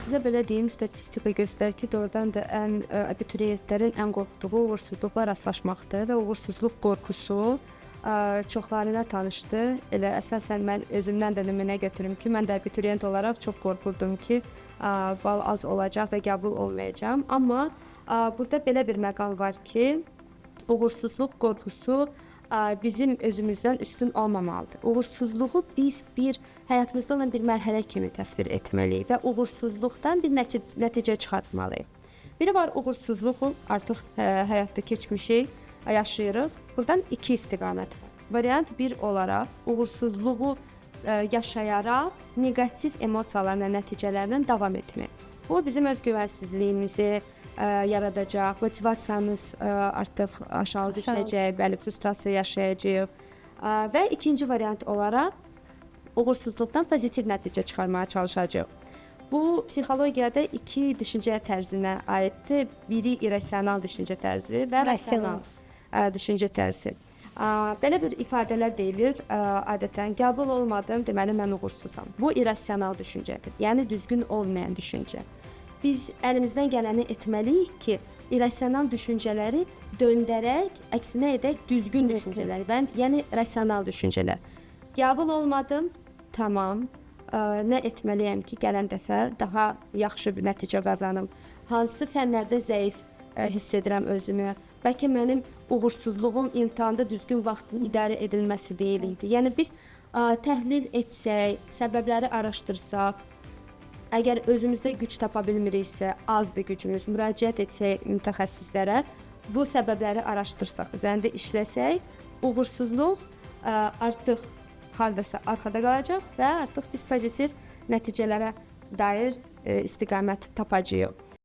Sizə belə deyim, statistika göstərir ki, doğrudan da ən abituriyentlərin ən qorxduğu uğursuzluqla rastlaşmaqdır və uğursuzluq qorxusu çoxlarına tanışdır. Elə əsasən mən özümdən də nümunə götürüm ki, mən də abituriyent olaraq çox qorxurdum ki, bal az olacaq və qəbul olmayacağam. Amma burada belə bir məqam var ki, uğursuzluq qorxusu bizim özümüzdən üstün olmamalıdır. Uğursuzluğu biz bir həyatımızda olan bir mərhələ kimi təsvir etməliyik və uğursuzluqdan bir nəticə çıxartmalıyıq. Biri var uğursuzluğu artıq həyatda keçmişik, yaşayırıq. Burdan iki istiqamət var. Variant 1 olaraq uğursuzluğu yaşayaraq neqativ emosiyalarla, nəticələrlə davam etmək. Bu bizim özgüvənsizliyimizi yaradacaq, motivasiyamız artıq aşağı düşəcək, bəli, frustrasiya yaşayacağıq. Və ikinci variant olaraq uğursuzluqdan pozitiv nəticə çıxarmağa çalışacağıq. Bu psixologiyada iki düşüncə tərzinə aiddir. Biri irrasional düşüncə tərzi və rasional düşüncə tərzi. Belə bir ifadələr deyilir adətən qəbul olmadım, deməli mən uğursuzam. Bu irrasional düşüncədir. Yəni düzgün olmayan düşüncə. Biz əlimizdən gələni etməliyik ki, irrasional düşüncələri döndərək, əksinə edək düzgün düşüncələr, yəni rasional düşüncələr. Qəbul olmadım, tamam. Nə etməliyəm ki, gələn dəfə daha yaxşı bir nəticə qazanım? Hansı fənlərdə zəif hiss edirəm özümü? Bəlkə mənim uğursuzluğum imtahanda düzgün vaxtın idarə edilməsi deyil idi. Yəni biz təhlil etsək, səbəbləri araşdırsaq, əgər özümüzdə güc tapa bilmiriksə, azdır gücümüz, müraciət etsək mütəxəssislərə, bu səbəbləri araşdırsaq, üzərində işləsək, uğursuzluq artıq hardasa arxada qalacaq və artıq biz pozitiv nəticələrə dair istiqamət tapacağıq.